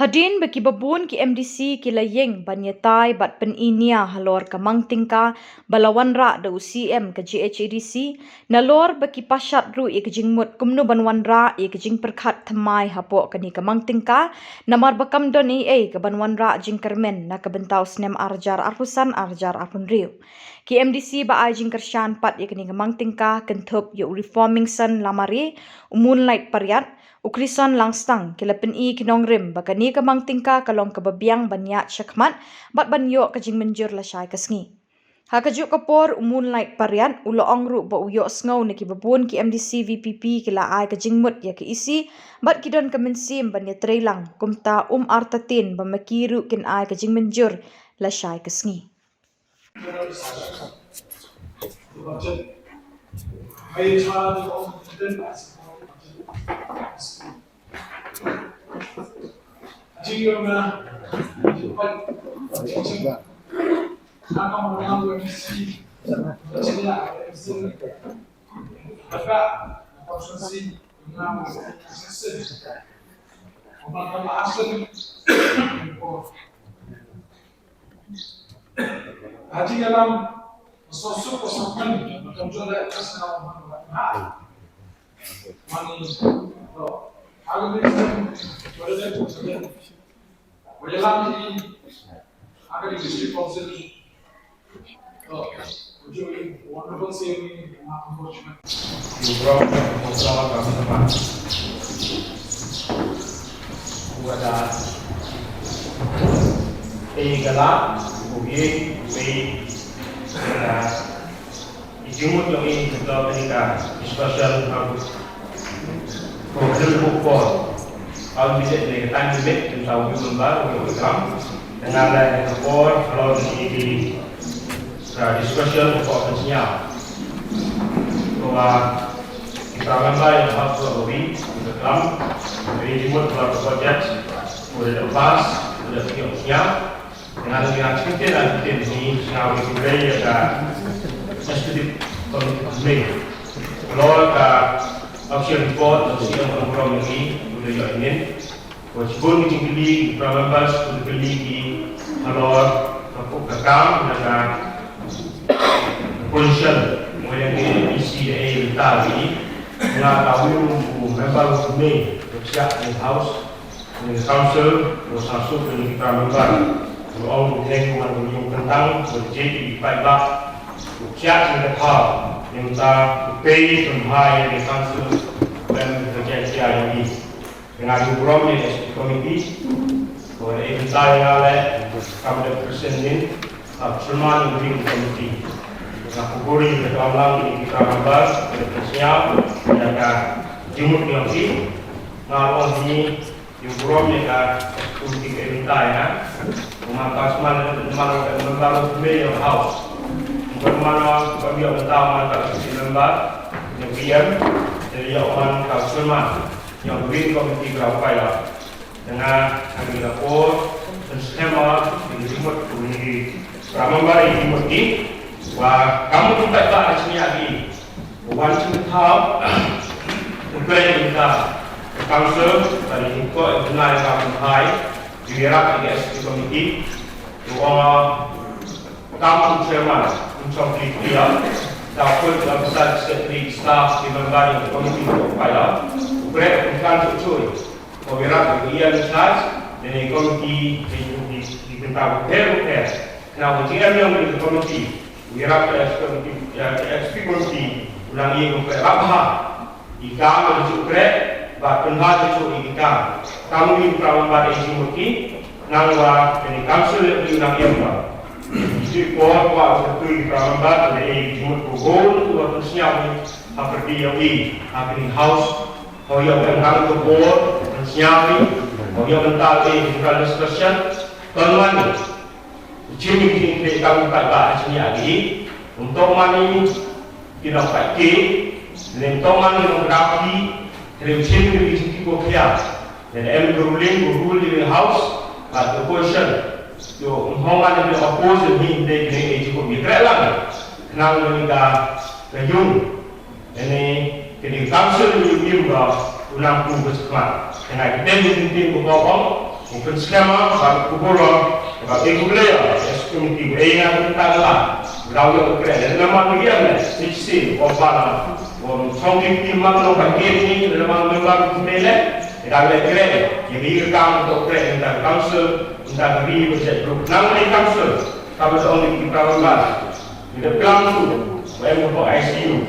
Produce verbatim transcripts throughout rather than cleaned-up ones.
Hadien ba ki babun ki MDC ki la ïeng ban ïatai bad pyni nia halor ka mang tyngka ba la wanrah da u CM ka JHADC, nalor ba ki pashat ruh ïa ka jingmut kumno ban wanrah ïa ka jingpyrkhat thymmai hapoh kane ka mang tyngka, namar ba kam don ei ei ka ban wanrah jingkyrmen na ka bynta u snem ar hajar arphew san ar hajar arphew hynriew. Ki MDC ba ai jingkyrshan pat ïa kane ka mang tyngka kynthup ïa u Reformingson Lamare, u Moonlight Pariat, u Krison Langstang, ki la pyni ki nongrim ba kane ka mang tyngka ka long kaba biang ban ïaid shakhmat bad ban ïoh ka jingmynjur lashai ka sngi. Ha kajuh ka por u Moonlight Pariat u la ong ruh ba u ïohsngew na ki babun ki MDC VPP ki la ai ka jingmut ïa ka EC bad ki don ka mynsiem ban ïatreilang, kumta um artatien ba ma ki ruh kin ai ka jingmynjur lashai ka sngi. Ka jingmut jong ngi ka dei ka discussion ha u, ko hil ko por. Ka ong bit ne ka time limit, kum ta u member u ïoh iklam. Te nga leh ka por halor kine ki, ka discussion ko ka sñiaw. Ko wa kita member ïa ka House of Assembly, ka klam, ka jingmut halor ka budget, ko da pass, ko da ïoh sñiaw. Nga dang ïa chicken and chicken ni sñiaw ïa ka executive committee. Halor ka action report, ka sñiaw ka burom ni, u da ïoh inin. Wa shibun ki jingkylli ki para members, ki kylli ki halor ka, ka kam na ka position wa ïa ki EC da ei bynta ki. Nga ka win u member u me, u siak ni House. Ni council, u sñiaw suk ni ki para member. U ong u theng u wan u ïoh kyntang, u jeki ki paidbah. U siak ni ka thaw, ni mynta u pei u bha ïa ni council, u em u jeki ïa ni. Nga ju burom ïa ka committee, ko da ei bynta ïa nga leh, kam da president nin, ka chairman ïa ka committee. Nga kubur ïa ka dong lang ïa ki para member, ïa ka sñiaw, ïa ka jingmut ïa ki. Nga ong ni, ïa burom ïa ka committee ka ei bynta ïa nga. Kumba ka sman, man ka member of mayor house. Kumba man ka ïa bynta man ka member, ïa PM, ïa man ka chairman. Ïa win committee ka paidbah. Te nga ha kine ki por, pynskhem ïa ki jingmut, ki para member ïa ki jingmut ki, wa kam mut paidbah ka sñiaw ki. Wan shu thaw, u pyrshah ka council, ka ni ko, u nai ka u hai, u ïarap ïa ka executive committee, u ong, kam u chairman, u chong ki pia, da put la besar secretary, staff, ki member ïa ka committee, u pyrshah, u pyrshah, u kan tu chui. Ko ïarap ïa ka in charge, lane committee, ki, ki, ki, ki bynta u pher u pher. Khnang ba jingem jong ka committee, u ïarap ïa ka committee, ïa ka executive committee, u nang ïa ka pyrshah bha. Ïa ka ka ju pyrshah, ba pynbha ka ju ïa ka. Kam u ïa ka pyrshah ba ïa jingmut ki, khnang ba ka council ïa u nang ïa ka. Ïa ka por ba u tu ïa ka pyrshah ba ïa jingmut ko gol, u ba pynsñiaw ni, ha pyrdi ïa u, ha ka house, Haba ïoh ka bor, ka sñiaw, haba ïoh ka general discussion, ton mane. Jingim jingim ka kam ka ba sñiaw ki, um ton mane ki nongpait ki, lane um ton mane ki nongpait ki, lane jingim jingim ki ko khia. Lane em ka ruling, ka rule in the house, ka opposition. Ïoh, um hong mane ki oppose ni de ki ne jingim ki kre lang. Khnang ni ka, ka yung. Ene, kini council ni u im ba u nang ku ba sukma. Tengah kita ni tintin ko bawang, U pynskhem ba u bor ba e ku blei ya, es committee u e na ku ta la. Dau yo kre le na ma ni ya ne, sik si o ba la. Wo chong ki ki ma no ba ke ni le ma ni ba ku ne le. Dau le kre, ye bi ka kam to kre in the council, in the ri project group. Nang ni council, ka ba ong ni ki pra ba. Ni de plang tu, wa em ko I C U.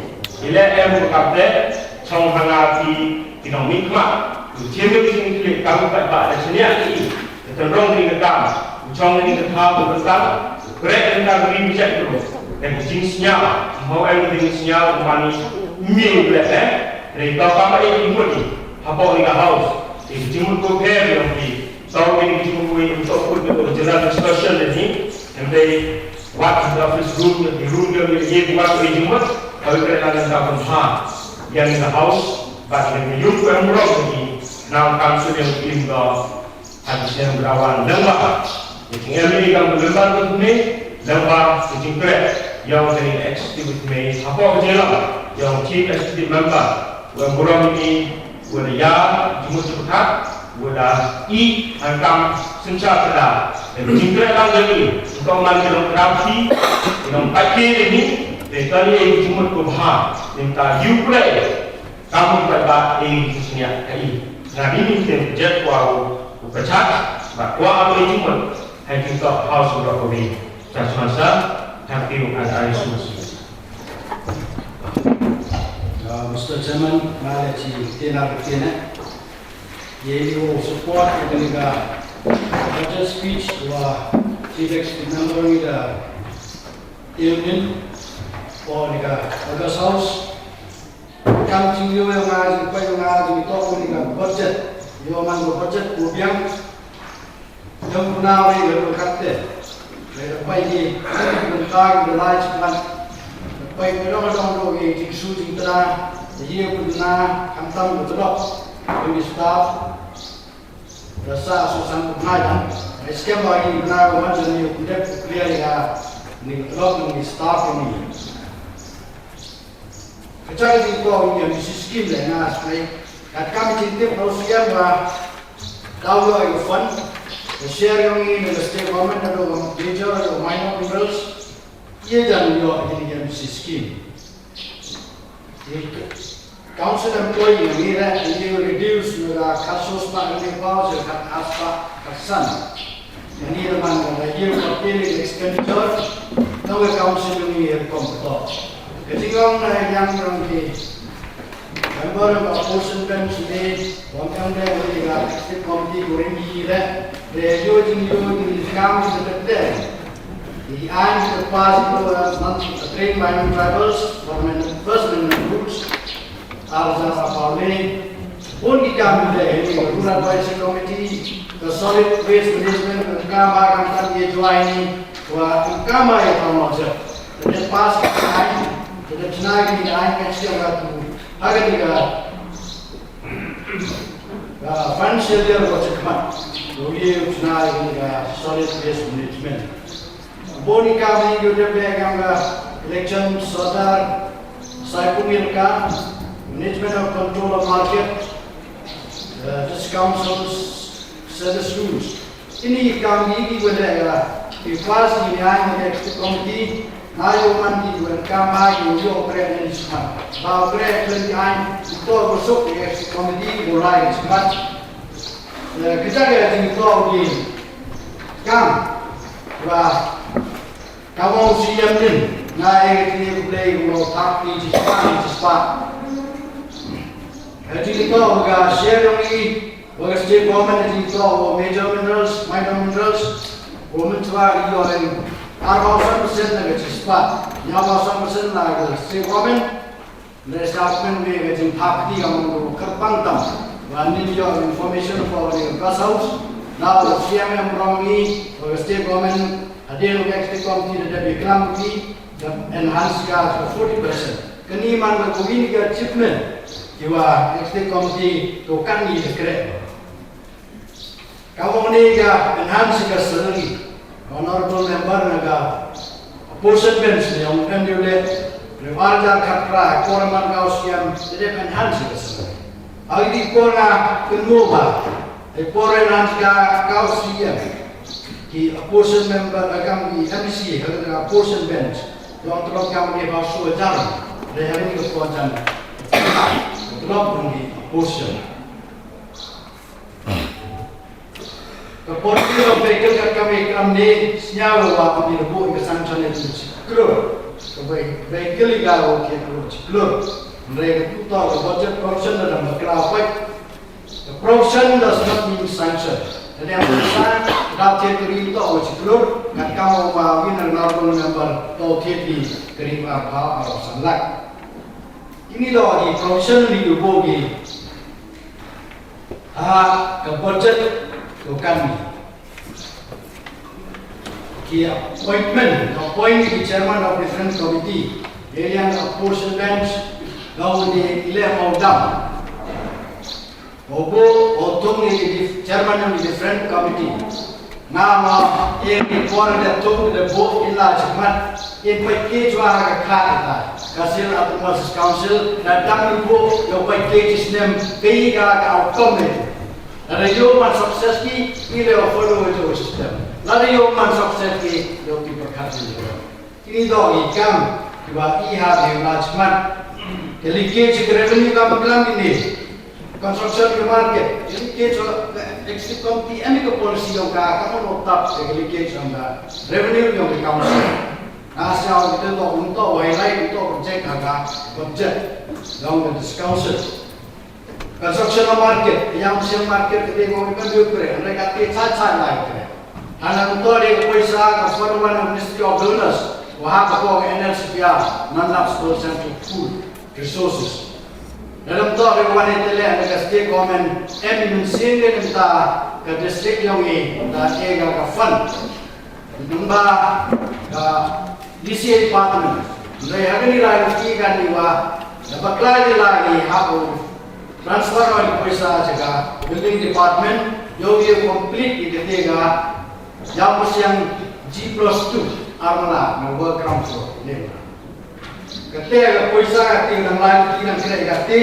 Ile em ko kapte, chong hanga ki, ki nong mik ma. Ku jim ki jing klik kam pat ba da chenia ki. Ka tendrong ni ka kam. Ku chong ni ka tha ku ka kam. Ku rek ni ka ri mi chat tu. Dan ki jing snya. Mau em ki jing snya ku mani. Mi ku rek eh. Ni ka kam ba eh ki mut ni. Hapo ni ka house. Ki jing mut ko pher ni ki. Tau ki jing mut ko ni. Untuk put ni ko general discussion ni. Em dei Wat in the office room, the room, the room, the room, wat in the room, wat in the room, wat in the house, but in the room, the room, the room, now council in the at the same ground, number. The thing every come to member with me, number, the thing correct. Young the executive with me, support the young chief executive member, the room, Wala ïa jingmut jingpyrkhat, wala i ha kam synshar kata. Jingkren lang jong i, to man ki long kynrap ki, ki long paid ki ni, te kali i jingmut ko bha, te ta ïu pule, kam mut paid ba i jingshaniah ka i. Nga ni ni te jet kwa u pyrkhat, ba kwa i jingmut, hai jingtok house of lobby. Sa sma sa, thank you and I see you. Uh, Mister Chairman, nga la chi tena tena. Ye ni wo support ni ka budget speech wa chief executive member ni da union o ni ka August House. Kam chi yo ya nga jing pa yo nga jing to ni ka budget. Yo man ko budget ko biang. Jong u nau ri u katte. Ri da pai hi, da tang da lai chi kan. Da pai da dong dong do hi, jing su jing tra. Da hi u na, kam tam u tdok. Jong i staff. Da sa su san u nai dan. Ai skem ba hi u nau man jong ni u dep u clear ya. Ni u tdok ni staff ni. Ka jaka jingkwah u M D C scheme le nga sngewthuh. Katkam jingtip na u C M ba daw ïoh ïa u fund. Ka share yong ngi na ka state government na ka major na ka minor minerals. Ïa jan ïoh ïa ka M D C scheme. Ïa ka council employee ngi re ïa reduce na ka khatsaw spah hynñiew phew sha khatar spah khatsan. Ngi la man la ïa ka payroll expenditure, na ka council ngi ïa kom to. Ka jingong na yang yong ki member of opposition bench ni, wan yang de ngi ka executive committee ko ring yi de, de yo jing yo jing kam ki de de. Ki aiñ ki pass ko man train mining tribals, government first amendment rules. Arja Apale, bun ki kam de, Rural Advisory Committee, the Solid Waste Management, ka kam ba kam tam ye join ni, wa ka kam ba ye tam mo je. Te pass ka aiñ, te chna ki aiñ ka chiang ka tu. Hagan ka, ka financial year wa chikmat. Ro ye chna ka Solid Waste Management. Bun ki kam ngi ïoh dep ïa ka election sorkar, saipung ïa ka management of control of market, uh, this council's service rules. Ini ki kam ngi ki ïoh dep ïa ki pass ngi ïa ngi executive committee, na ïoh man ki ïoh kam ba ki ïoh kre ni sma. Ba kre kren ki aiñ, to ko suk executive committee ko lai sma. Eh, kita ka jingthoh ki kam ba ka ong C M din na e ka jingïablei ko thap ki jispa ki jispa. Ka jingthoh ka share yong i wa ka state government ka jingthoh wa major minerals, minor minerals, wa mynta ki ïoh arphew san percent na ka jispa, hynñiewphew san percent na ka state government. Minister of Finance ka jingthap kti ka mut ka kyrpang tam. Ba ngin ïoh information ko ni ka House. Na u C M M Romney, ka state government, hadien ka executive committee da dep ïaklam ki, da enhance ka ka forty percent. Kani man ka kawei ka achievement. Ki wa executive committee ko kan ni da kre. Ka ong ni ka enhance ka salary. Honorable member na ka opposition bench ne ong kan diu le. Reward jar khat pra, por man ka usiam, te dep enhance ka salary. Agi di por na kynmo ba. Ïa por ïa nang ka kau C M ki opposition member agam ki M D C ha ka opposition bench. Long terus kam ni bau su jar. Dei hari ni ka pon jan. Terus ni opposition. Ka por ni lo vehicle ka kami kam ni snya lo wa kami lo bu ka sanction ni tu. Klur. Ka vehicle ka lo ke klur. Klur. Mereka tu tau ka budget provision dalam bakla apa. The provision does not mean sanction. Jadi ang sa da te kri to o chiklur kat kam o ma win ang na pun member to te di kri ba ba o san lak. Ini do di provision di yubo gi ha ka budget ko kan ni. Ki appointment, appoint ki chairman of different committee. Area of portion bench, daw di ile mau dam. Obo otung ni di chairman ng different committee. Nga ma e di por de tung de bo illa chmat. In pa ki jwa ka kha ta. Kasil at Moses Council na dam ni bo yo pa ki jisnem kay ga ka outcome ni. Lada yo man success ki ile o follow to system. Lada yo man success ki yo ki pa kha ni. Ini do i kam kiba i ha de la chmat. Ke like chi revenue kam klam ini. Construction ke market. Ke like cho exit committee em ke policy yong ka kam no tap ke like cho da revenue yong ke council. Na sa kita to untuk wai lai untuk project ka budget yong ke council. Construction market, yang sel market ke ngong kan yu kre, mereka te cha cha lai kre. Hanang to de paisa ka fund one of Ministry of Donors, wa ha ka ko N L C P R, non lapsable central pool resources. Dalam to de wan tele ka state government em min sing de ta ka district yong e, ta e ka fund. Nang ba ka D C A department. Nang ha kani lai ki kan ni wa da bakla ni lai ni ha ko transfer wa ni paisa jaka building department yo ye complete ni kete ga ya musiang G plus two armala na work ground floor ni. Kete ga paisa kete nang lai ki nang kete ga te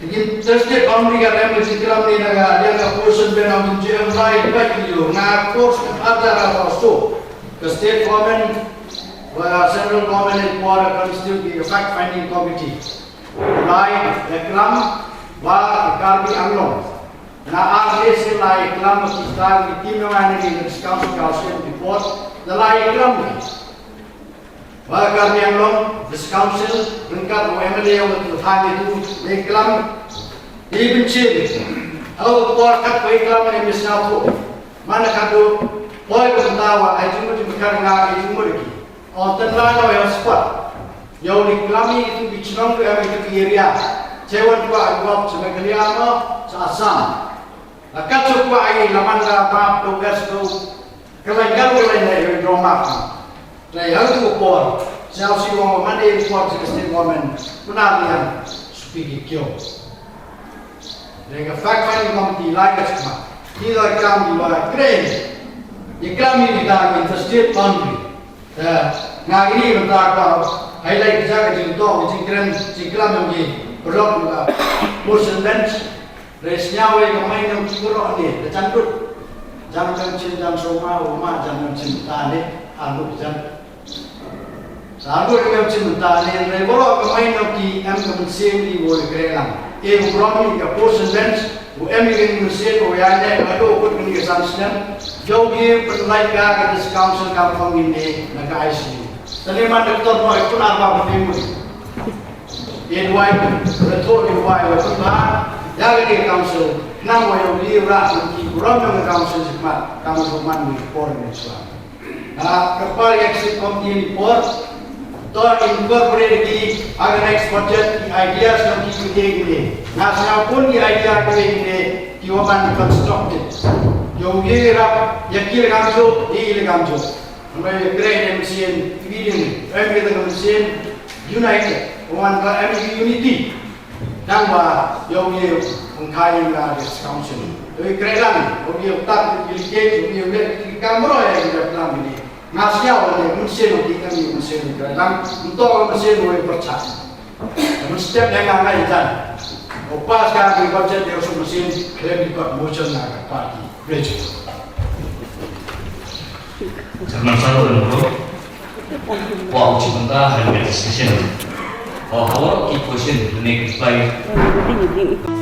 Lekin Thursday boundary ka rem le sikram ni na ga dia ka portion ben am je am lai ba ki yo na course ka ada ra ba so. Ka state government wa central government in por ka constitute ki fact finding committee. Lai da klam wa ka Karbi Anglong. Na ar le se lai klam ki star ki team na ni ka discount ka sen report. Da lai klam ni. Wa Karbi Anglong, this council, ryngkat u M L A u tu thang itu, dei klam, dei benci. Au por kat pai klam ni misna tu. Mana kadu, poi ka benda wa ai jumur jumur kan nga ai jumur ki. Au tan la no ya spot. Yau ni klam ni itu bichnong tu ya itu area. Chewan kwa agwap Meghalaya no, sa Assam. Lakat sukwa ai laman da bab do gas do. Kalai garu lai na yo drama. Lai hal tu por. Siau si wong man e por si state government. Kuna lian speak kyo. Lai ka fact finding committee lai ka chma. Ni lai kam di wa kre. Ye kam ni da min state boundary. Nga ini bynta ka highlight ka jaka jingto ka jingkren jingklam yang di berlok ka Muslim bench. Resnya wei ka mai nang ki berlok ni ka jangdut. Jang jang chin jang soma uma jang jang chin ta ni alu jang. Sa alu jang chin ta ni re berlok ka mai nang ki em ka Muslim di wei krelang. E berlok ni ka Muslim bench. U em i ring mynsiem u ïaineh haduh u kut kane ka san snem. Jong ki pynlait ka ka District Council kam phong ine na ka I C U. Tang ïa man doktor mo i pun arba ba phi mut. Ïa duwai, ïa duwai, ïa duwai, ïa duwai. Ïa kane ka council, nang wa ïa u ri u rah, ki burom jong ka council jingmat, kam u man ni por ni shuwa. Nga ka par ïa ka sik committee ni por to incorporate ki ha ka next budget ki ideas jong ki ki ki ki. Nga sngewbha ki idea ki ki ki wa ban constructed. Jong ki rap ïa ki le kam jo, ki le kam jo. Nga ïa kren ne machine ki ki ne, em ki ne machine united. Wan ka em ki unity. Tang ba ïoh ngi pynkhie ïa ka District Council. Ïoh ngi kren lang, ïoh ngi ïoh tak, ïoh ngi leh, ïoh ngi kam bro ïa ngi dep lang ngi. Nga siaw ngi mynsiem ngi kam ngi mynsiem ngi kren lang, nto mynsiem ngi pyrchah. Mynstep ïa nga nga ïa jan. Ko pass ka ki budget ïa u suk machine, khlem ki kot motion na ka party. Khublei shibun. Chairman Sir, u don ko. Wa u chief bynta ha ka session. Wa ha wa ki question ne ki reply.